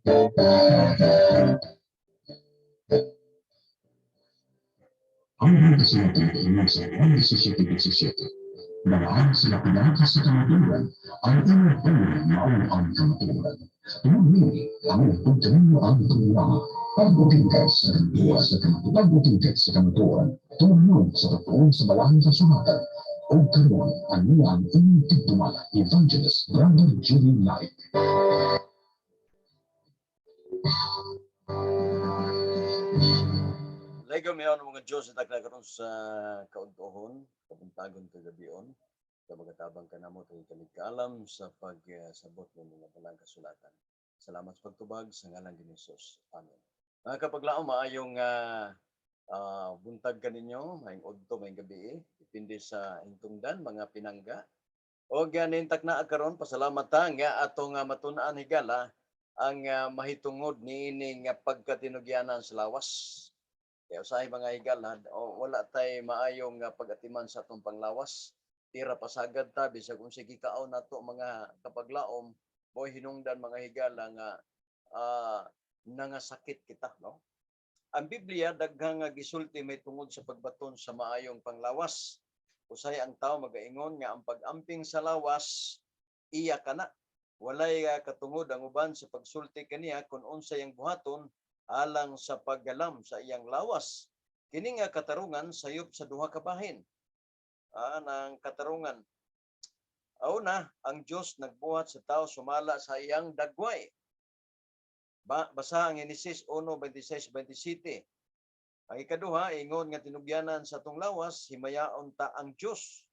Ang kasulatan kay sa Juan 17:17. Nangahan sila pinaka sa kamatuoran, ang imong pulong mao ang kamatuoran. Tungod niini, ang pagkaninyo ang pagmamahal. Pagbutingkad sa duwa sa kamatuoran, pagbutingkad sa kamatuoran, tungod sa pagtuon sa balahing kasulatan, ug karon ania ang inyong tigdumala, Evangelist Brother Judy Light. Lego miyon mga Diyos at takla karon sa kaudtohon, kabuntagon kagabion, sa magatabang kanamo kay kalig kaalam sa pagsabot ng mga balang kasulatan. Salamat sa pagtubag sa ngalan ni Jesus. Amen. Mga kapaglaom, maayong buntag kaninyo, maayong udto, maayong gabi, depende sa hintungdan, mga pinangga. O ganin takna karon, pasalamat ta nga atong matun-an, higala, ang mahitungod niini nga pagkatinugyanan sa lawas. Kaya usahay, mga higala, o, wala tay maayong pag-atiman sa atong panglawas. Tira pasagad ta bisag unsay gikaon nato, mga kapaglaom, mo'y hinungdan, mga higala, nga nangasakit kita, no? Ang Biblia daghang nga gisulti may tungod sa pagbaton sa maayong panglawas. Usahay ang tao magaingon nga ang pag-amping sa lawas iya kana. Walay katungod ang uban sa pagsulti kaniya kung unsay ang buhaton alang sa paggalam sa iyang lawas. Kini nga katarungan sayop sa duha ka bahin. Nang katarungan. Una, ang Dios nagbuhat sa tao sumala sa iyang dagway. Basa ang Genesis 1:26, 27. Ang ikaduha, ingon nga tinugyanan sa atong lawas, himayaon ta ang Dios.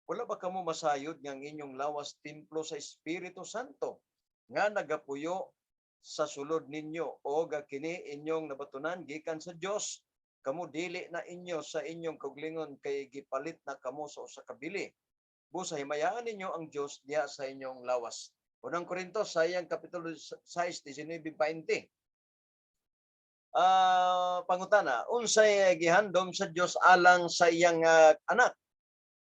Wala ba kamo masayod nga ang inyong lawas templo sa Espiritu Santo nga nagapuyo sa sulod ninyo o kini inyong nabatunan gikan sa Dios? Kamo dili na inyo sa inyong kaugalingon kay gipalit na kamo sa usa ka bili. Busa himayaan ninyo ang Dios diha sa inyong lawas. Unang Korinto sa iyang kapitulo 6, 19, 20. Pangutana, unsay gihandom sa Dios alang sa iyang anak?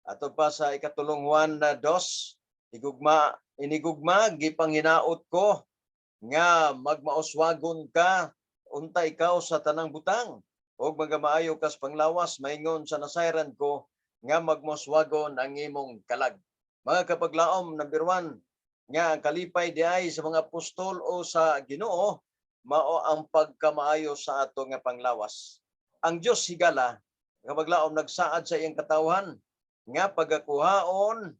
Ato pa sa ikatulong Juan na 2, higugma, inigugma, gipanghinaot ko nga magmauswagon ka unta ikaw sa tanang butang ug magamaayo kas panglawas maingon sa nasayran ko nga magmauswagon ang imong kalag. Mga kapaglaom, number 1 nga ang kalipay diay sa mga apostol o sa Ginoo mao ang pagkamaayo sa ato nga panglawas. Ang Dios, higala, kapaglaom, nagsaad sa iyang katawhan nga pagakuhaon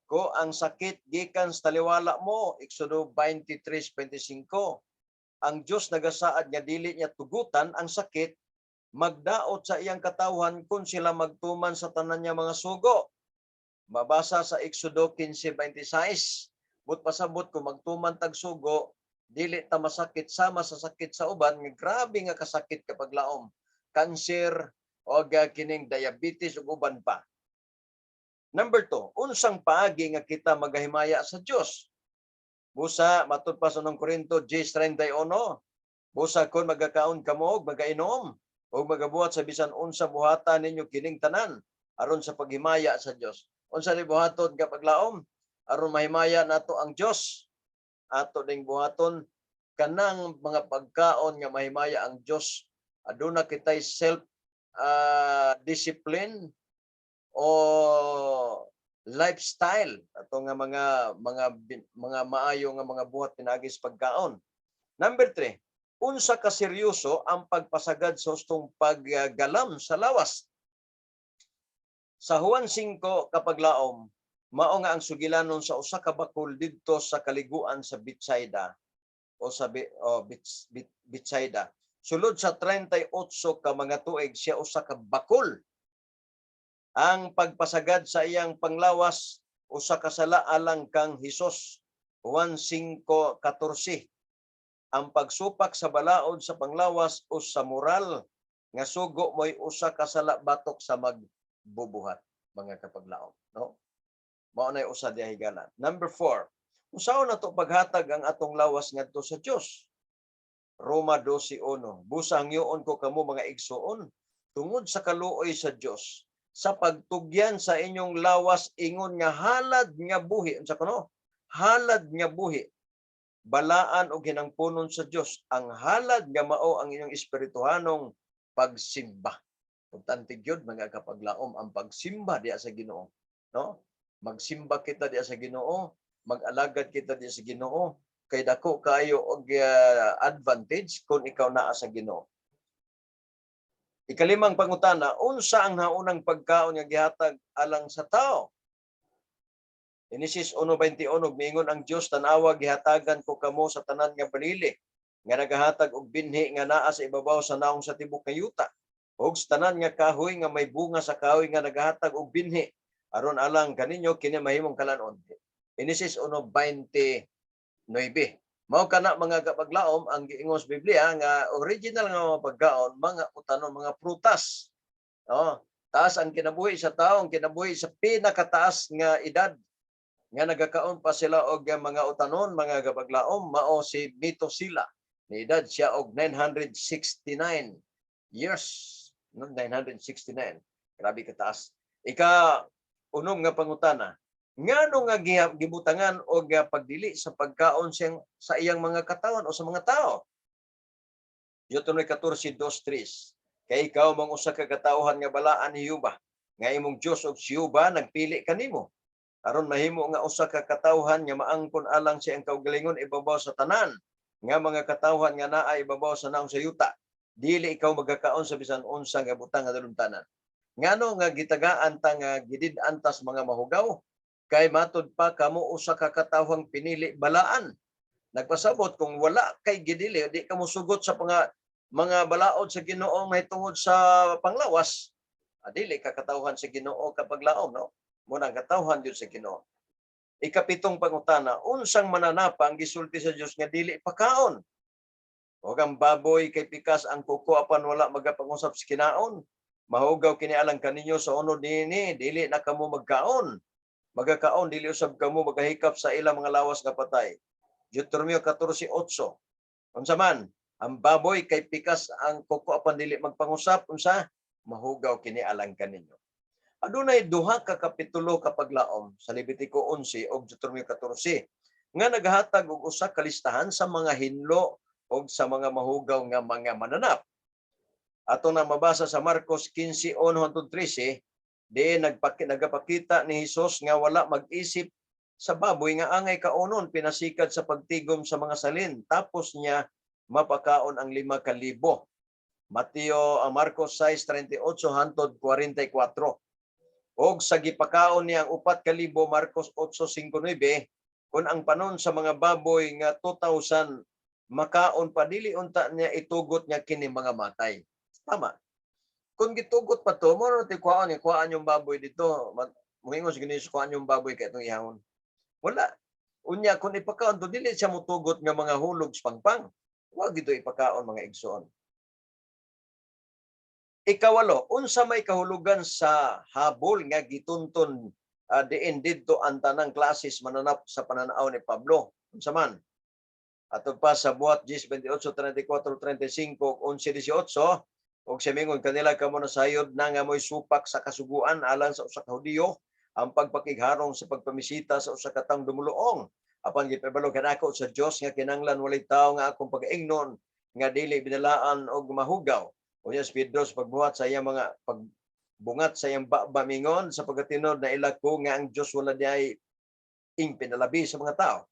ko ang sakit gikan sa taliwala mo, Exodo 23:25. Ang Dios nagasaad nga dili niya tugutan ang sakit magdaot sa iyang katawhan kung sila magtuman sa tanan niya mga sugo. Mabasa sa Exodo 15:26. But pasabot kung magtuman tag sugo, dili ta masakit sama sa sakit sa uban nga grabe nga kasakit, kapaglaom. Cancer o kining diabetes ug uban pa. Number 2, unsang paagi nga kita magahimaya sa Dios? Busa matud pa sa unang Korinto 10:31. Busa kon magakaon kamo og magainom o magabuhat sa bisan unsa, buhata ninyo kining tanan aron sa paghimaya sa Dios. Unsa ni buhaton, kapaglaom, aron mahimaya nato ang Dios? Ato ning buhaton kanang mga pagkaon nga mahimaya ang Dios. Aduna kitay self discipline o lifestyle ato nga mga maayo nga mga buhat pinaagi sa pagkaon. Number 3, unsa ka seryoso ang pagpasagad sa hustong paggalam sa lawas? Sa Juan 5, kapaglaom, mao nga ang sugilanon sa usa ka bakul didto sa kaliguan sa Betsaida o sa o Betsaida. Sulod sa 38 ka mga tuig siya usa ka bakul. Ang pagpasagad sa iyang panglawas usa ka sala alang kang Hesus. Juan 5:14. Ang pagsupak sa balaod sa panglawas o sa moral nga sugo mo'y usa ka sala batok sa magbubuhat, mga kapaglaom, no? Mao nay usa diha, higala. Number 4, unsaon nato paghatag ang atong lawas ngadto sa Dios? Roma 12:1. Busa hangyoon ko kamo, mga igsoon, tungod sa kaluoy sa Dios, sa pagtugyan sa inyong lawas ingon nga halad nga buhi. Unsa kuno? Halad nga buhi. Balaan og hinangpunon sa Dios ang halad nga mao ang inyong espirituhanong pagsimba. Importante gyud, mga kapaglaom, ang pagsimba diha sa Ginoo, no? Magsimba kita diha sa Ginoo, mag-alagad kita diha sa Ginoo kay dako kaayo og advantage kung ikaw naa sa Ginoo. Ikalimang pangutana, unsa ang naunang pagkaon nga gihatag alang sa tao? Genesis 1:21, miingon ang Dios, "Tan-awa, gihatagan ko kamo sa tanan nga balili nga nagahatag og binhi nga naa sa ibabaw sa naong sa tibok nga yuta ug sa tanan nga kahoy nga may bunga sa kahoy nga nagahatag og binhi, aron alang kaninyo kini mahimong kalan-on." Genesis 1:29. Mao kana, mga kapaglaom, ang giingon sa Biblia nga original nga mga pagkaon, mga utanon, mga prutas. No? Taas ang kinabuhi sa tao, ang kinabuhi sa pinakataas nga edad nga nagakaon pa sila og mga utanon, mga kapaglaom, mao si Methuselah. Ni edad siya og 969 years. No, 969. Grabe kataas. Ika unom nga pangutana, ngano nga gibutangan og pagdili sa pagkaon siyang sa iyang mga katawan o sa mga tao? Deuteronomy 14:2-3. "Kay ikaw mao ang usa ka katawhan nga balaan ni Jehova, nga imong Dios, ug si Jehova nagpili kanimo aron mahimo nga usa ka katawhan nga maangkon alang sa iyang kaugalingon ibabaw sa tanan nga mga katawhan nga naa ibabaw sa naong sa yuta. Dili ikaw magakaon sa bisan unsa nga butang nga dalumtanan." Ngano nga gitagaan ta nga gidid-an tas mga mahugaw? Kay matud pa kamo usa ka katawhang pinili balaan. Nagpasabot kung wala kay gidili, di ka mosugot sa mga balaod sa Ginoo mahitungod sa panglawas. Dili ka katawhan sa Ginoo, kapaglaom, no? Mao na katawhan gyud sa Ginoo. Ikapitong pangutana, unsang mananapa ang gisulti sa Dios nga dili pakaon? "Og ang baboy kay pikas ang kuko apan wala magapangusap sa kinaon. Mahugaw kini alang kaninyo sa unod niini, dili na kamo magkaon. Magakaon, dili usab kamo magahikap sa ilang mga lawas nga patay." Deuteronomio 14:8. Unsa man, ang baboy kay pikas ang kuko apan dili magpangusap, unsa? Mahugaw kini alang kaninyo. Adunay duha ka kapitulo, kapaglaom, sa Levitico 11 ug Deuteronomio 14 nga naghatag og usa ka listahan sa mga hinlo og sa mga mahugaw nga mga mananap. Ato na mabasa sa Marcos 15:1 hangtod 13, diin nagapakita ni Hesus nga wala mag-isip sa baboy nga angay kaonon pinasikad sa pagtigom sa mga salin, tapos niya mapakaon ang 5,000. Mateo, Marcos 6:38 hangtod 44. Og sa gipakaon niya ang 4,000, Marcos 8:59, kung ang panon sa mga baboy nga 2,000 makaon pa, dili unta niya itugot nga kini mga matay. Tama. Kung gitugot pa to, mo ti kuhaan ni kuhaan yung baboy dito. Muingon sa Ginoo, kuhaan yung baboy kay itong ihawon. Wala. Unya kung ipakaon to, dili siya motugot nga mga hulog sa pangpang. Wa gito ipakaon, mga igsoon. Ikawalo, unsa may kahulugan sa habol nga gitunton diin didto ang tanang klases mananap sa pananaw ni Pablo? Unsa man? Ato pa sa Buhat 10, 28, 34, 35, 11, 18, ug siya mingon kanila, "Kamo nasayod na nga mo'y supak sa kasuguan alang sa usa ka Hudiyo ang pagpakigharong sa pagpamisita sa usa ka taong dumuluong. Apan gipahibalo kanako sa Dios nga kinahanglan walay tawo nga akong pagaingnon nga dili binalaan og mahugaw." Unya si Pedro sa pagbuhat sa iyang mga pagbungat sa iyang baba mingon, "Sa pagkatinod naila ko nga ang Dios wala diay ing pinalabi sa mga tao.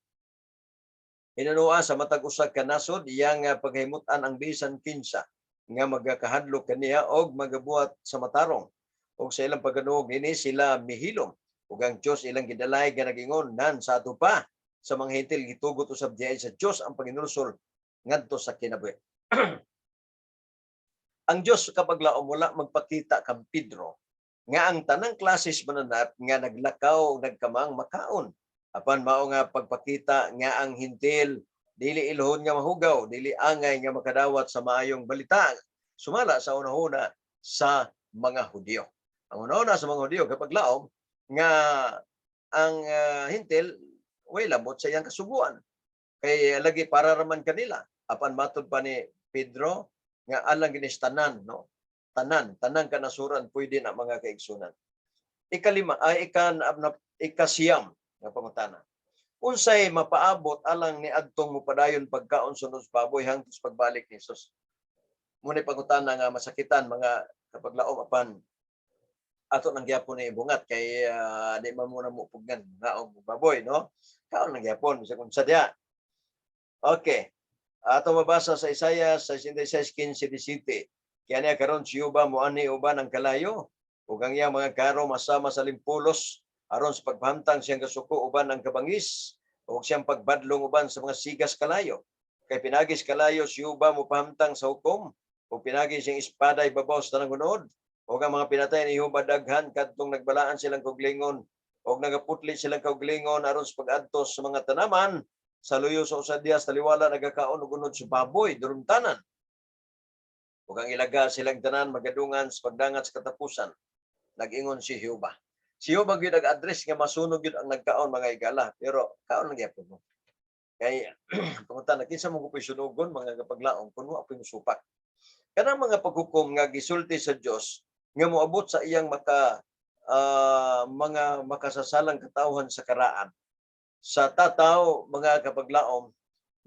Hinunua sa matag usa ka nasod iyang paghimutan ang bisan kinsa nga magakahadlok kaniya og magabuhat sa matarong. Ug sa ilang pagkanuog ini sila mihilom ug ang Dios ilang gidalay nga nagingon nan sa ato pa sa mga Hentil gitugot usab diay sa Dios ang panginulsol ngadto sa kinabuhi." Ang Dios, kapaglaom, wala magpakita kang Pedro nga ang tanang klases mananap nga naglakaw nagkamang makaon. Apan mao nga pagpakita nga ang Hentil dili ilhon nga mahugaw, dili angay nga makadawat sa maayong balita sumala sa unahuna sa mga Hudyo. Ang unahuna sa mga Hudyo, kapaglaom, nga ang Hentil way lamot sa iyang kasuguan. Kay lagi para raman kanila. Apan matod pa ni Pedro nga alang ginis tanan, no? Tanan, tanang kanasuran pwede na, mga kaigsunan. Ikalima ay ika na, ikasiyam nga pangutana. Unsay mapaabot alang ni adtong mopadayon pagkaon sunod sa baboy hangtod sa pagbalik ni Jesus? Mao ni pangutana nga masakitan, mga kapaglaom, apan ato nang gyapon ni ibungat kay di man mo na mo pugnan ngaon baboy, no? Kaon lang gyapon bisag unsa diha. Okay. Ato mabasa sa Isaiah 66:15, 17. Kaya niya karon si Jehova moanhi uban ang kalayo ug ang iyang mga karo masama sa limpulos aron sa pagpahamtang siyang kasuko uban ang kabangis ug siyang pagbadlong uban sa mga sigas kalayo. Kay pinagi sa kalayo si Jehova mopahamtang sa hukom ug pinagi siyang espada ibabaw sa tanang unod, ug ang mga pinatay ni Jehova daghan kadtong nagbalaan silang kauglingon ug nagaputli silang kauglingon aron sa pag-antos sa mga tanaman sa luyo sa usa diha sa taliwala nagakaon og unod sa baboy durumtanan, ug ang ilaga silang tanan magadungan sa pagdangat sa katapusan, nag-ingon si Jehova. Si Jehova gyud nag-address nga masunog gyud ang nagkaon, mga higala, pero kaon lang gyapon mo. Kay pangutana, kinsa mo kupoy sunugon, mga kapaglaom, kun wa poy musupak? Kanang mga paghukom nga gisulti sa Dios nga moabot sa iyang mga makasasalang katawhan sa karaan. Sa tataw, mga kapaglaom,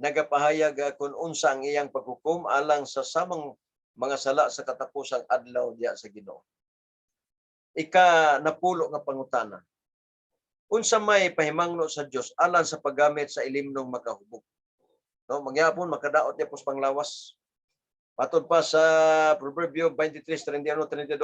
nagapahayag kung unsa ang iyang paghukom alang sa samang mga sala sa katapusang adlaw diya sa Ginoo. Ika napulo nga pangutana. Unsa may pahimangno sa Dios alang sa paggamit sa ilimnong makahubog? No, mangyapon makadaot niya pos panglawas. Matod pa sa Proverbio 23:31, 32,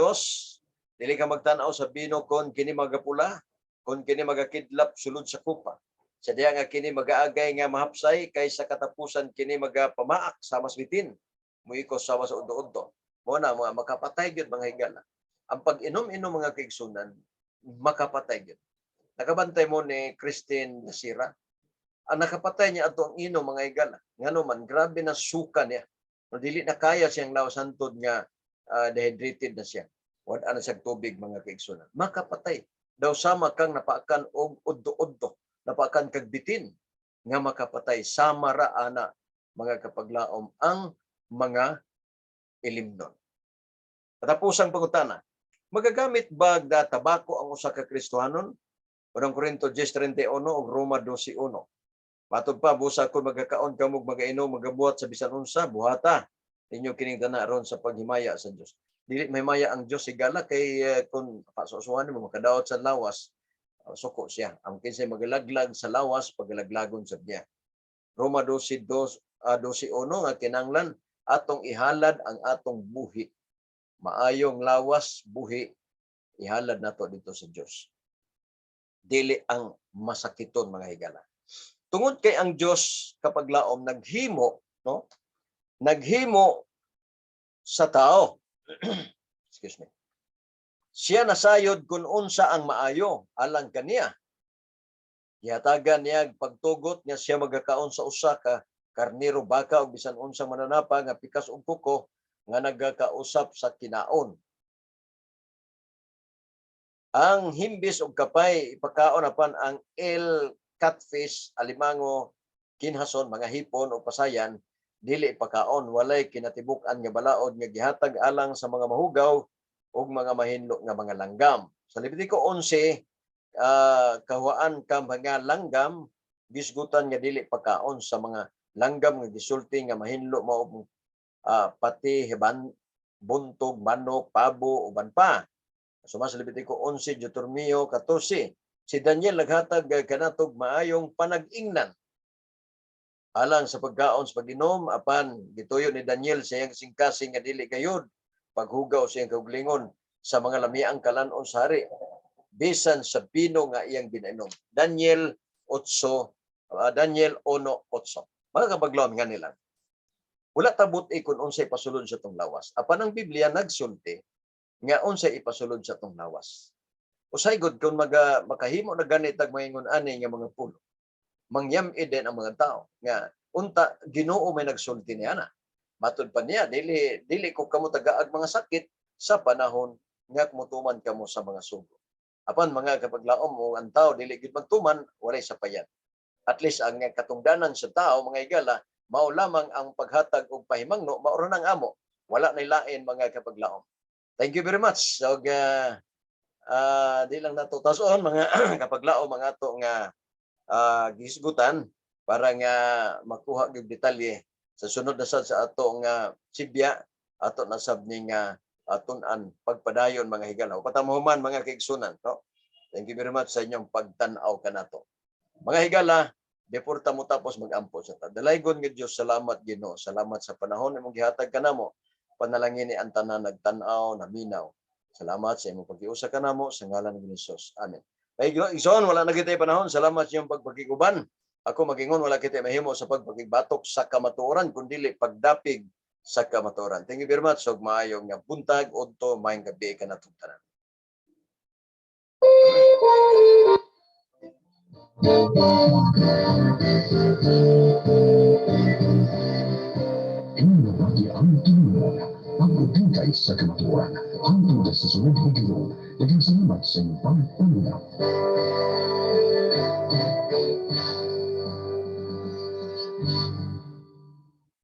dili ka magtan-aw sa bino kon kini magapula, kon kini magakidlap sulod sa kupa. Sa diha nga kini magaagay nga mahapsay, kay sa katapusan kini magapamaak sama sa bitin, muikos sama sa udto-udto. Mao na mga makapatay gyud, mga higala. Ang pag-inom-inom, mga kaigsunan, makapatay gyud. Nakabantay mo ni Christine Dacera. Ang nakapatay niya ato ang inom, mga higala. Ngano man, grabe na suka niya. No, dili na kaya siyang lawas hantod nga dehydrated na siya. Wala na siyang tubig, mga kaigsunan. Makapatay. Daw sama kang napaakan og udto-udto. Napaakan kag bitin nga makapatay. Sama ra ana, mga kapaglaom, ang mga ilimnon. Katapusang pangutana. Magagamit ba da tabako ang usa ka Kristohanon? Unang Korinto 10:31 ug Roma 12:1. Matod pa, busa kung magakaon kamo ug magainom, magabuhat sa bisan unsa, buhata ninyo kining tanan aron sa paghimaya sa Dios. Dili mahimaya ang Dios, higala, kay kung pasusuhan mo makadaot sa lawas, suko siya. Ang kinsay magalaglag sa lawas, pagalaglagon sa niya. Roma 12:2, 12:1 nga kinanglan atong ihalad ang atong buhi. Maayong lawas, buhi, ihalad nato dito sa Dios. Dili ang masakiton, mga higala. Tungod kay ang Dios, kapaglaom, naghimo, no? Naghimo sa tao. Excuse me. Siya nasayod kung unsa ang maayo alang kaniya. Gihatagan niya pagtugot nga siya magakaon sa usa ka karnero, baka o bisan unsang mananapa nga pikas og kuko nga nagakausap sa kinaon. Ang himbis og kapay ipakaon, apan ang eel, catfish, alimango, kinhason, mga hipon o pasayan dili ipakaon. Walay kinatibuk-an nga balaod nga gihatag alang sa mga mahugaw ug mga mahinlo nga mga langgam. Sa Levitico 11, kahuaan ka mga langgam gisgutan nga dili pakaon. Sa mga langgam nga gisulti nga mahinlo mao pati hiban, buntog, manok, pabo, uban pa. Suma sa Levitico 11, Deuteronomio 14. Si Daniel naghatag kanatog maayong panag-ingnan alang sa pagkaon, sa pag-inom, apan gituyo ni Daniel sa iyang kasing-kasing nga dili gayud paghugaw sa iyang kauglingon sa mga lamiang kalanon sa hari bisan sa bino nga iyang ginainom. Daniel 8, Daniel 1:8. Mga kapaglaom, nga nila. Wala tabot kung unsay pasulod sa tong lawas. Apan ang Biblia nagsulti nga unsay ipasulod sa tong lawas. Usay gud kung makahimo na ganit ag maingon ani nga mga pulo, mangyam-i din ang mga tao nga unta Ginoo may nagsulti niya na. Matud pa niya, dili dili ko kamo tagaag mga sakit sa panahon nga mutuman kamo sa mga sugo. Apan, mga kapaglaom, o ang tao dili gid magtuman, walay sapayan. At least ang katungdanan sa tao, mga higala, mao lamang ang paghatag og pahimangno, mao ra nang amo. Wala nay lain, mga kapaglaom. Thank you very much. So di lang nato tason, mga kapaglaom, mga ato nga Gihisgutan para nga makuha gyud detalye sa sunod na sad sa ato nga sibya, ato na sab ning atun-an pagpadayon, mga higala. Patamuhuman, mga kaigsunan, no? Thank you very much sa inyong pagtan-aw kanato. Mga higala, before ta mo tapos, mag-ampo sa ta. Dalaygon nga Dios, salamat Ginoo. Salamat sa panahon imong gihatag kanamo. Panalangin ni ang tanan nagtan-aw, naminaw. Salamat sa imong pag-iusa kanamo sa ngalan ni Jesus. Amen. Kay Igsoon, wala na kita panahon. Salamat sa iyong pagpakiguban. Ako magingon, wala kita mahimo sa pagpakigbatok sa kamatuoran kundili pagdapig sa kamatuoran. Thank you very much. Ug maayong nga buntag, udto, maayong gabi kanatong tanan. Inyong ang tinungan, pag-utingkay sa kamatuoran, hangtod sa sunod higayon. Daghang salamat sa inyong pagpaminaw.